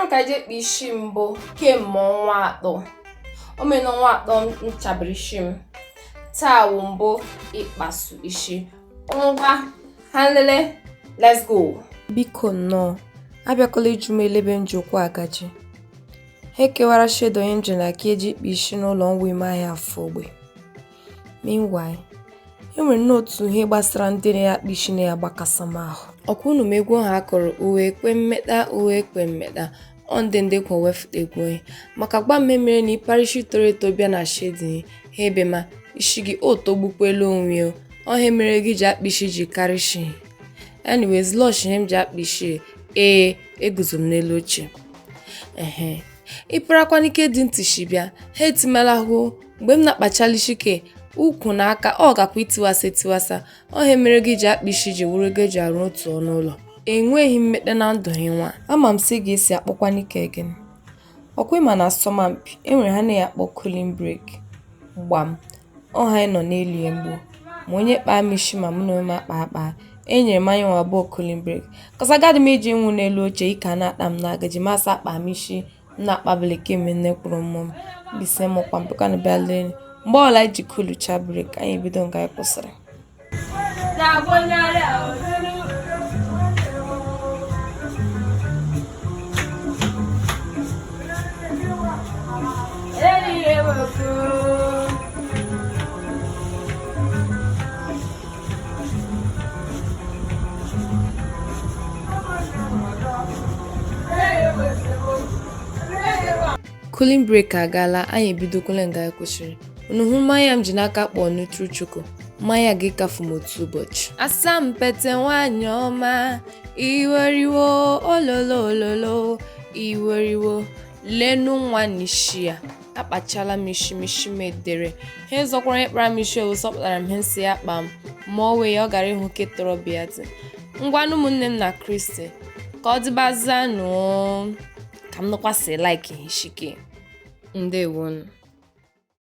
ka je kpa isi mbụ kemgbe ọnwa 3. O mere na ọnwa 3 m chabiri isi m. Taa wụ mbụ ịkpasu isi. Ngwa, ha nlele, let's go. Biko nnọọ, abịakwala ịjụ m elebe m ji ụkwụ agaji. Ha ekewara shed onye m ji na aka eji ikpa isi n'ụlọ ngwa ime ahịa afọ ogbe. Meanwhile, e nwere nnọọ otu ihe gbasara ndị na-akpa isi na-agbakasa m ahụ. Ọkwa unu ma egwu ha akụrụ uwe ekwe mmeta, uwe ekwe mmeta, ọ ndị ndị kwa wefụta egwu onye maka gba mme mere na ịpara isi toro eto bịa na shedi ha ebe ma isi gị o togbukwelu onwe ya ọ ihe mere gị ji akpa isi ji karịshi. Anyways, lush ihe m ji akpa isi, ee, eguzo m n'elu oche. Ehe, ịparakwana ike dị ntị shi bịa ha etimela hụ mgbe m na-akpachala isi ke ukwu na aka ọ gakwa itiwasa etiwasa. Ọ ihe mere gị ji akpa isi ji wụrụ ego eji arụ otu ọnụ ụlọ. Enweghị mmekpe na ndụ gị nwa. Ama m sị ga-esi akpọkwana ike gị. Ọkwa ịma na asọmpi e nwere ha na-akpọ cooling break. Gbam, ọ ha anyị nọ n'elu ya mgbu ma onye kpaa m isi ma mụ na onwe m akpa akpa enyere m anyị nwa abụọ cooling break. Cause agadị m iji nwụ n'elu oche ike a na-akpa m n'agaji masị akpa m isi m na-akpabili kemgbe nne kwuru mmụọ m mbise m kwa mpekwanụ bịa lee mgbe ọbụla anyị ji kulucha break anyị ebido nga anyị kwụsịrị. Cooling break agaala, anyị ebidokwala nga anyị kwụsịrị. Unu hụ mmanya m ji n'aka kpọọ Nutri Choco, mmanya ga-ekafu m otu ụbọchị. Asampete nwanyị ọma, iweriwo ololo ololo, iweriwo, lenu nwa n'isi ya. Akpachala m isi m, isi m edere. Ha ịzọkwara onye kpara m isi owu sọpụtara m ihe nsị ya kpaa m, ma o wee ya ọ gara ịhụ ke tọrọ bịa dị. Ngwanụ ụmụnne m na Kristi, ka ọ dịbazanụ, ka m nụkwasị like ishike. Ndewonu.